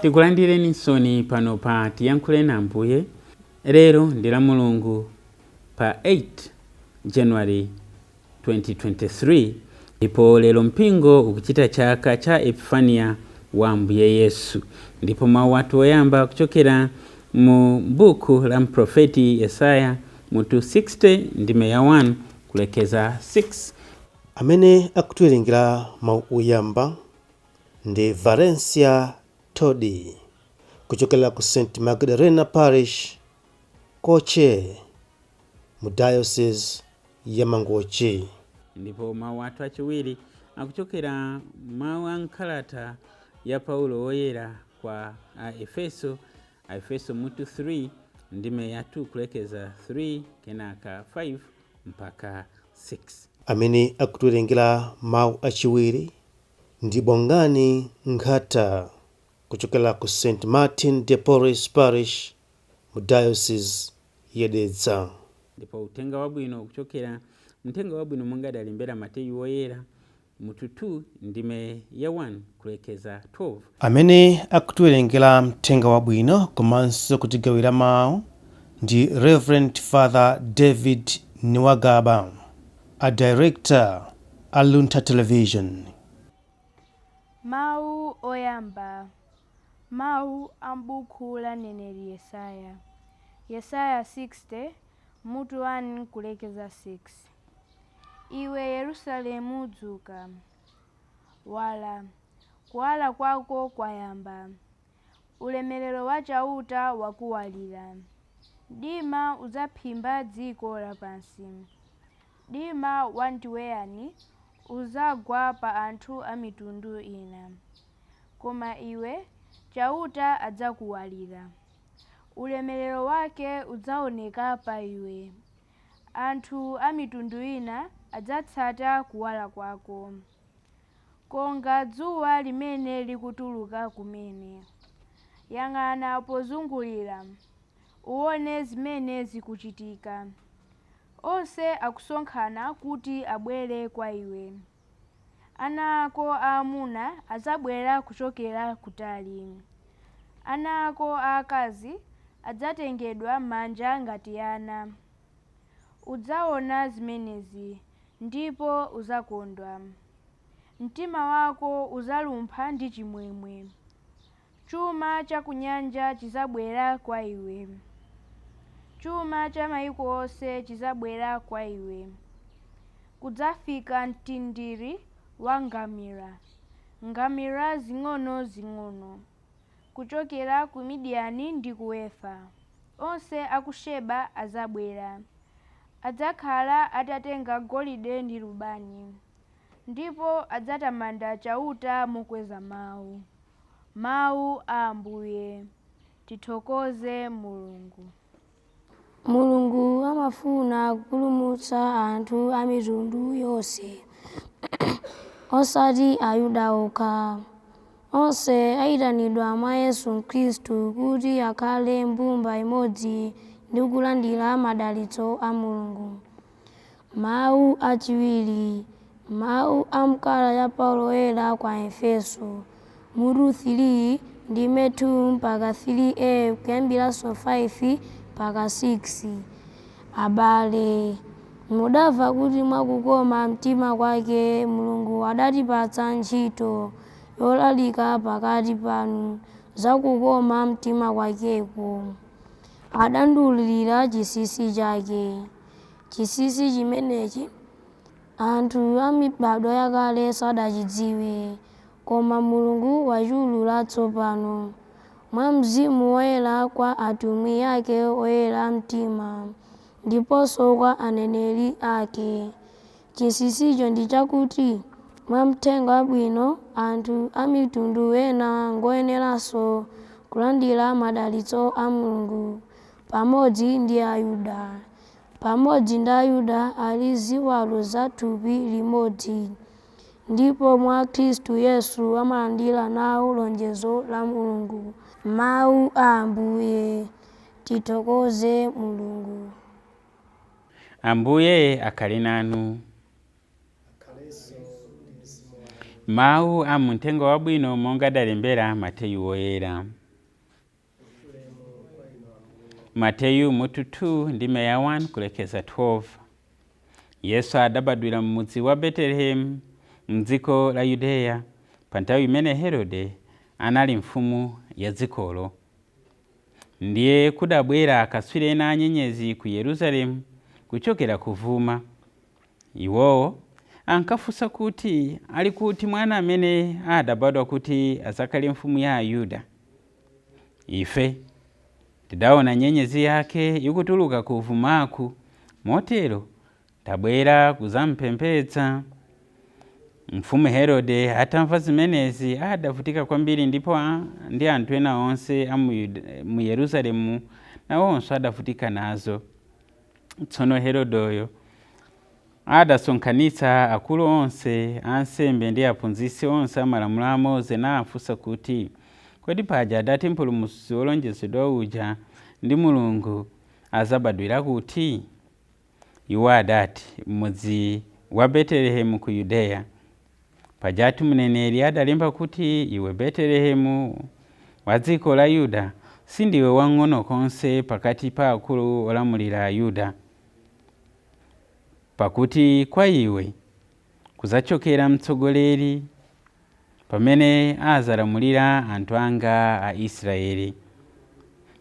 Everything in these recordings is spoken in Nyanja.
Tikulandireninsoni pano pa Tiyankhuleni Ambuye. Lero ndi la Mulungu pa 8 January 2023, ndipo lero mpingo ukuchita chaka cha Epifania wa Ambuye Yesu. Ndipo mawu athu oyamba kuchokera mu buku la mprofeti Yesaya mutu 60 ndime ya 1 kulekeza 6. Amene akutiwerengera mawu oyamba ndi Valencia Todi kuchokera ku St Magdalena Parish, Koche, mu Diocese ya Mangochi. Ndipo mawu athu achiwiri akuchokera mawu a mkalata ya Paulo woyera kwa Aefeso, Aefeso mutu 3 ndime ya 2 kulekeza 3, kenaka 5 mpaka 6. Amene akutiwerengera mawu achiwiri ndi Bongani Nkhata kuchokera ku St Martin de Porres Parish mu Diocese ya Dedza. Ndipo uthenga wabwino kuchokera mthenga wabwino monga adalembera Mateyu woyera mutu 2 ndime ya 1 kulekeza 12. Amene akutiwerengera mthenga wabwino komanso kutigawira mawu ndi Reverend Father David Niwagaba, a director a Luntha Television. Mawu oyamba. Mawu a m'buku la mneneri Yesaya. Yesaya 60, mutu 1 kulekeza 6. Iwe Yerusalemu, dzuka, wala, kuwala kwako kwayamba. Ulemerero wa Chauta wakuwalira. Mdima udzaphimba dziko lapansi. Mdima wandiweyani udzagwa pa anthu a mitundu ina. Koma iwe, Chauta adzakuwalira. Ulemerero wake udzaoneka pa iwe. Anthu a mitundu ina adzatsata kuwala kwako, konga dzuwa limene likutuluka kumene. Yang'ana pozungulira, uwone zimene zikuchitika. Onse akusonkhana kuti abwere kwa iwe. Ana ako aamuna adzabwera kuchokera kutali. Ana ako aakazi adzatengedwa m'manja ngati ana. Udzaona zimenezi ndipo udzakondwa. Mtima wako udzalumpha ndi chimwemwe. Chuma cha kunyanja chidzabwera kwa iwe. Chuma cha mayiko onse chidzabwera kwa iwe. Kudzafika mtindiri wa ngamira, ngamira zing'ono-zing'ono, kuchokera ku Midiyani ndi ku Efa. Onse a ku Sheba adzabwera. Adzakhala atatenga golide ndi lubani, ndipo adzatamanda Chauta mokweza mawu. Mawu a Ambuye. Tithokoze Mulungu. Mulungu amafuna kupulumutsa anthu a mitundu yonse, osati Ayuda okha. Onse ayitanidwa mwa Yesu Khristu kuti akhale mbumba imodzi ndi kulandira madalitso a Mulungu. Mawu achiwiri. Mawu a mkalata ya Paulo woyera kwa Efeso mutu 3 ndime 2 mpaka 3a, kuyambiranso 5 mpaka 6. Abale, mudamva kuti mwakukoma mtima kwake Mulungu adatipatsa ntchito yolalika pakati panu za kukoma mtima kwakeko. Adandiululira chinsinsi chake. Chinsinsi chimenechi anthu a mibadwo yakale sadachidziwe, koma Mulungu wachiulula tsopano mwa Mzimu Woyera kwa atumwi ake oyera mtima ndiponso kwa aneneri ake. Chinsinsicho ndi chakuti mwa Mthenga Wabwino anthu a mitundu ena ngoyeneranso kulandira madalitso a Mulungu pamodzi ndi Ayuda. Pamodzi ndi Ayuda ali ziwalo za thupi limodzi, ndipo mwa Khristu Yesu amalandira nawo lonjezo la Mulungu. Mawu a Ambuye. Tithokoze Mulungu. Ambuye akhale nanu. Mawu a muthenga wabwino monga adalembera Mateyu woyera. Mateyu mutu 2 ndime ya 1 kulekeza 12. Yesu adabadwira m'mudzi wa Betelehemu mdziko la Yudeya pa nthawi imene Herode anali mfumu ya dzikolo. Ndiye kudabwera akatswiri ena a nyenyezi ku Yerusalemu kuchokera kuvuma. Iwowo ankafunsa kuti, ali kuti mwana amene adabadwa kuti adzakhale mfumu ya Ayuda? Ife tidaona nyenyezi yake ikutuluka kuvumaku, motero tabwera kudzampembedza. Mfumu Herode atamva zimenezi adavutika kwambiri, ndipo ndi anthu ena onse a mu Yerusalemu nawonso adavutika nazo. Tsono Herodeyo adasonkhanitsa akulu onse ansembe ndi aphunzitsi onse a malamulo a Mose nawafunsa kuti, kodi paja adati mpulumutsi wolonjezedwa uja ndi Mulungu azabadwira kuti? Iwo adati, m'mudzi wa Betelehemu ku Yudeya. Pajatu mneneri adalemba kuti, iwe Betelehemu wa dziko la Yuda, sindiwe wang'ono konse pakati pa akulu olamulira Yuda, pakuti kwa iwe kudzachokera mtsogoleri pamene azalamulira anthu anga a Israeli.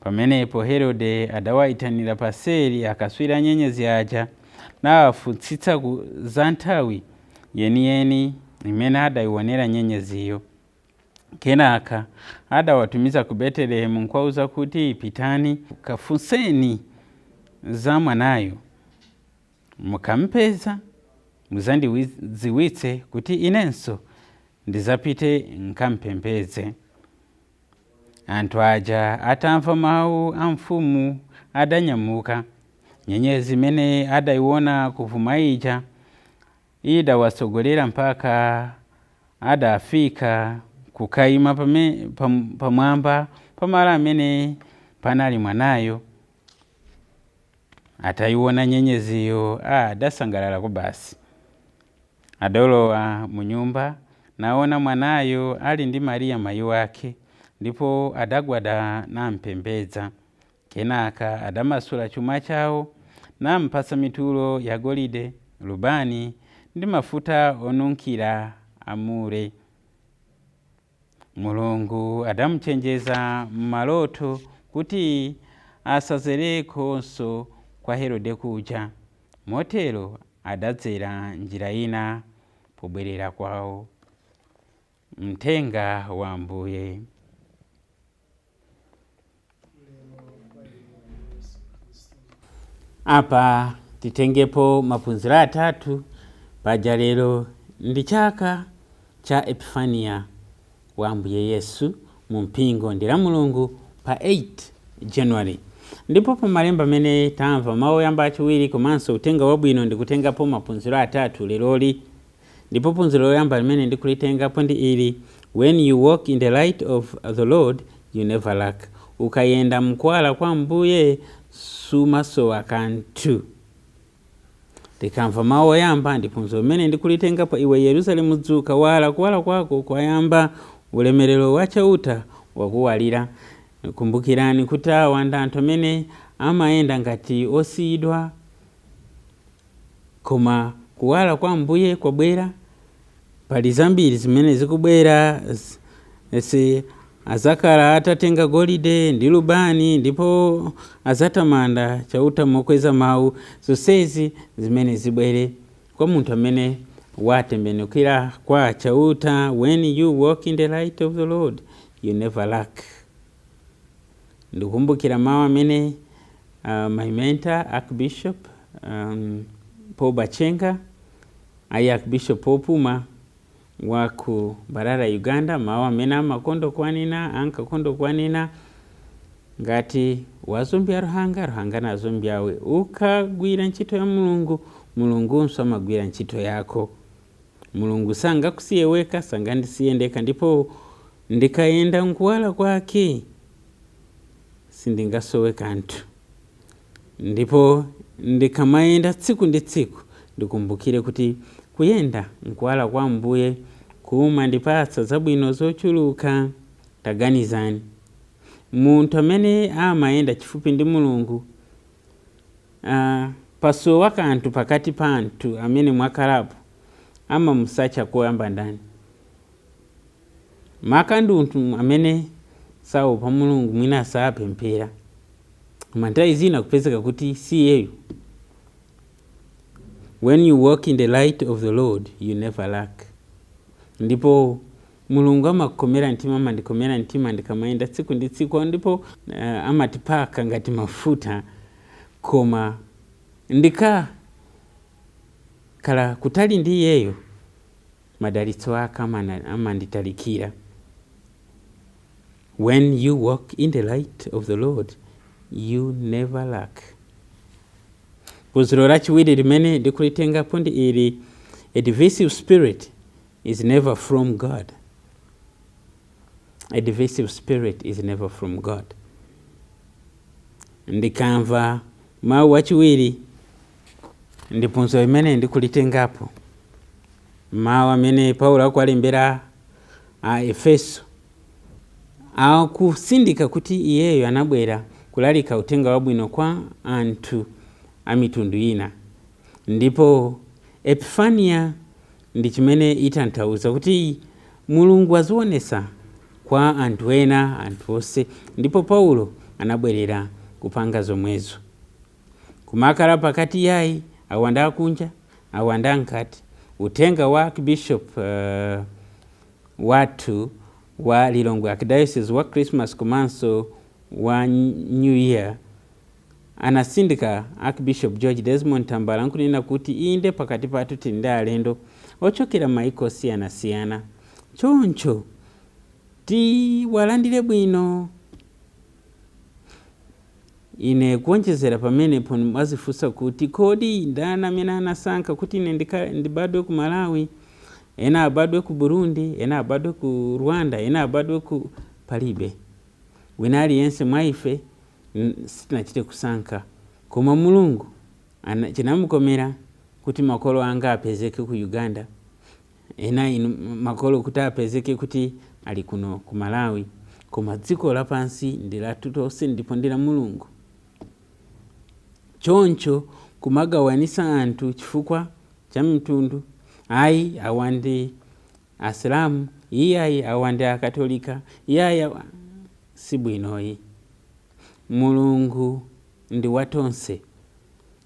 Pamenepo Herode adawayitanira paseri akatswiri a nyenyezi aja nawafunsitsa za nthawi yeniyeni imene adayionera nyenyeziyo. Kenaka adawatumiza ku Betelehemu nkuwauza kuti, pitani kafunseni za mwanayo, mukampeza muzandidziwitse kuti inenso ndizapite nkampembedze. Anthu aja atamva mawu a mfumu adanyamuka. Nyenyezi imene adayiona kuvuma ija idawatsogolera mpaka adafika kukayima pamwamba pamalo amene panali mwanayo. Atayiona nyenyeziyo adasangalala kubasi. Adalowa mu nyumba naona mwanayo ali ndi Mariya mayi wake, ndipo adagwada nampembedza. Kenaka adamasula chuma chawo nampatsa mitulo ya golide, lubani ndi mafuta onunkhira amure. Mulungu adamuchenjeza m'maloto kuti asadzerekonso kwa Herode kuja. Motero adadzera njira ina pobwerera kwawo. Mthenga wa Ambuye. Apa titengepo maphunziro atatu. Paja lero ndi chaka cha Epifania wa Ambuye Yesu mu mpingo ndi la Mulungu pa 8 January. Ndipo pa malemba amene tamva, mawu oyamba, achiwiri komanso uthenga wabwino, ndikutengapo maphunziro atatu leroli. Ndipo phunziro loyamba limene ndikulitengapo ndi ili: when you walk in the light of the Lord, you never lack. Ukayenda mkuwala kwa Ambuye sumasowa kanthu. Tikamva mawu oyamba ndi phunziro limene ndikulitengapo: iwe Yerusalemu, dzuka, wala, kuwala kwako kwayamba, ulemerero wa Chauta wakuwalira. Kumbukirani kuti awa ndi anthu amene amayenda ngati osiyidwa, koma kuwala kwa Ambuye kwabwera. Pali zambiri zimene zikubwera. Si azakhala atatenga golide ndi lubani, ndipo azatamanda Chauta mokweza mawu. Zonsezi zimene zibwere kwa munthu amene watembenukira kwa Chauta. When you walk in the light of the Lord, you never lack. Ndikukumbukira mawu amene my mentor Archbishop Paul Bakyenga, ayi Archbishop Paul Puma wa ku Mbarara, Uganda, mawu amene amakonda kuwanena, ankakonda kuwanena: ngati wazombya Ruhanga, Ruhanga nazombyawe. Ukagwira ntchito ya Mulungu, Mulungunso amagwira ntchito yako. Mulungu sangakusiye weka, sangandisiye ndekha, ndipo ndikayenda nkuwala kwake sindingasowe kanthu. Ndipo ndikamayenda tsiku ndi tsiku, ndikumbukire kuti kuyenda nkuwala kwa Ambuye. Kumandipatsa zabwino zochuluka. Taganizani, munthu amene amayenda chifupi ndi Mulungu, pasowa kanthu pakati pa anthu amene mwakhalapo, amamusacha koyamba ndani? Maka munthu amene saopa Mulungu, mwina sapemphera, koma nthawi zina kupezeka kuti si iyeyo. When you walk in the light of the Lord, you never lack. Ndipo Mulungu amakukomera mtima, amandikomera mtima ndikamayenda tsiku ndi tsiku, ndipo amatipaka ngati mafuta. Koma ndikakhala kutali ndi iyeyo, madalitso ake amanditalikira. When you walk in the light of the Lord, you never lack. Phunziro lachiwiri limene ndikulitengapo ndi ili: a divisive spirit is never from God. A divisive spirit is never from God. Ndikamva mawu achiwiri ndi phunziro limene ndikulitengapo, mawu amene Paulo akuwalembera a Efeso, akusindika kuti iyeyo anabwera kulalika uthenga wabwino kwa anthu a mitundu ina. Ndipo Epifania ndi chimene itanthauza kuti Mulungu azionesa kwa anthu ena, anthu onse. Ndipo Paulo anabwerera kupanga zomwezo, kumakhala pakati, yayi, awa ndi akunja, awa ndi ankati. Uthenga wa Archbishop wathu wa Lilongwe Archdiocese wa Christmas komanso wa New Year anasindika, Archbishop George Desmond Tambala, nkunena kuti inde, pakati pathu tili ndi alendo ochokera maiko osiyanasiyana, choncho tiwalandire bwino. Ine kuonjezera pamenepo, mwazifunsa kuti kodi ndani amene anasankha kuti ine ndibadwe ku Malawi, ena abadwe ku Burundi, ena abadwe ku Rwanda, ena abadwe ku... Palibe wina aliyense mwa ife, sitinachite kusankha, koma Mulungu chinamukomera kuti makolo anga apezeke ku Uganda, ena inu makolo kuti apezeke kuti ali kuno ku Malawi. Koma dziko lapansi ndi lathu tonse ndipo ndi la Mulungu. Choncho kumagawanisa anthu chifukwa cha mtundu, ayi, awa ndi Asilamu, iyayi, awa ndi Akatolika, iyayi, si bwinoyi. Mulungu ndi watonse.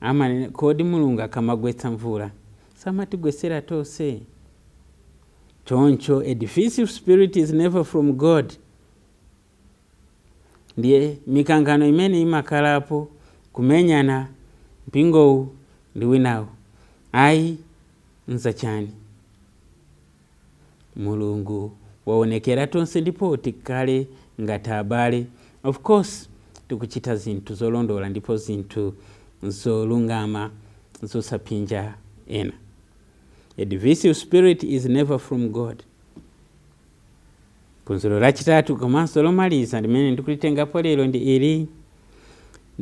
Amanena, kodi Mulungu akamagwetsa mvula samatigwetsera tonse? Choncho a divisive spirit is never from God. Ndiye mikangano imene imakhalapo, kumenyana mpingowu ndi winawo, ayi, nzachani? Mulungu waonekera tonse ndipo tikhale ngati abale. Of course tikuchita zinthu zolondola ndipo zinthu zolungama zosaphinja ena. A divisive spirit is never from God. Phunziro lachitatu komanso lomaliza limene ndikulitengapo lero ndi ili: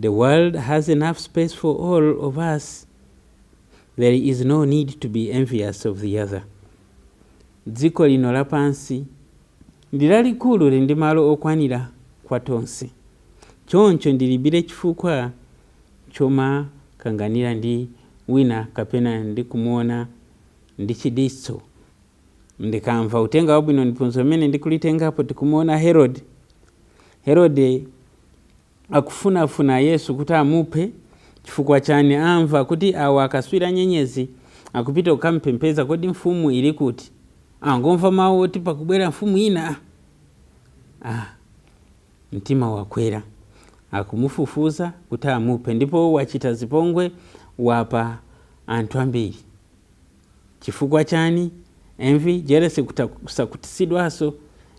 the world has enough space for all of us. There is no need to be envious of the other. Dziko lino lapansi ndi lalikulu, lili ndi malo okwanira kwa tonse, choncho ndilibire chifukwa chomakanganira ndi wina kapena ndi kumuona ndi chidiso. Ndikamva uthenga wabwino ndi phunziro limene ndikulitengapo, tikumuona Herode. Herode akufunafuna Yesu kuti amuphe. Chifukwa chani? Amva kuti awa akaswiri nyenyezi akupita kukampembedza. Kodi mfumu ili kuti? Angomva mawu oti pakubwera mfumu ina, mtima wakwera, akumufufuza kuti amuphe, ndipo wachita zipongwe, wapa anthu ambiri. Chifukwa chani? Envy, jealousy, kusakutitsidwanso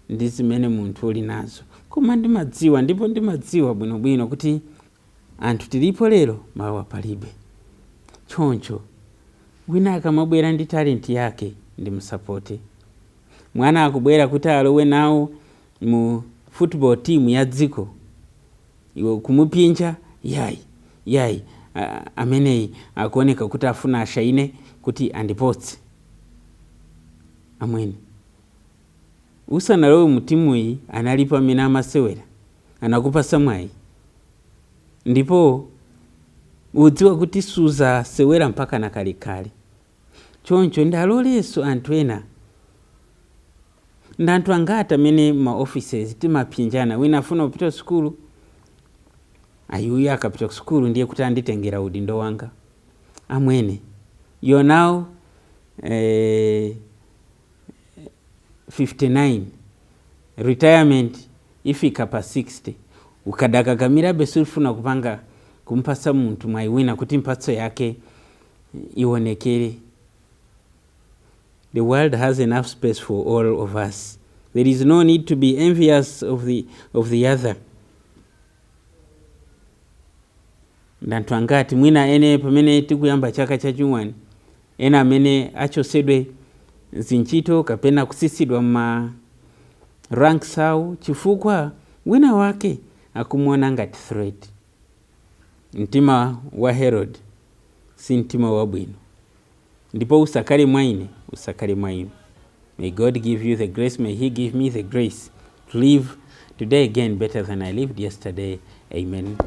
ndi zimene munthu uli nazo. Koma ndimadziwa, ndipo ndimadziwa bwinobwino kuti anthu tilipo lero, mawa palibe. Choncho wina akamabwera ndi talent yake, ndimusapote. Mwana akubwera kuti alowe nawo mu football team ya dziko, iwe kumupinja, yayi, yayi, ameneyi akuoneka kuti afuna ashaine kuti andipotse. Amweni. Usanalowe mu timuyi analipo amene amasewera, anakupasa mwayi, ndipo udziwa kuti suzasewera mpaka na kalekale. Choncho ndalolenso anthu ena. Ndi anthu angati amene ma offices timapsinjana, wina afuna kupita sukulu, ayuyu akapita ku sukulu ndiye kuti anditengera udindo wanga. Amwene, you are now 59, retirement ifika pa 60, ukadakakamirabe, sulifuna kupanga kumpasa munthu mwayi wina kuti mphatso yake ionekere. The world has enough space for all of us. There is no need to be envious of the other. Ndi anthu angati mwina ene pamene tikuyamba chaka chachiwani, ena amene achosedwe zintchito kapena kusisidwa ma ranks awo chifukwa wina wake akumuona ngati threat? Mtima wa Herod si mtima wabwino, ndipo usakhale mwa ine, usakhale mwa inu. May God give you the grace, may He give me the grace to live today again better than I lived yesterday. Amen.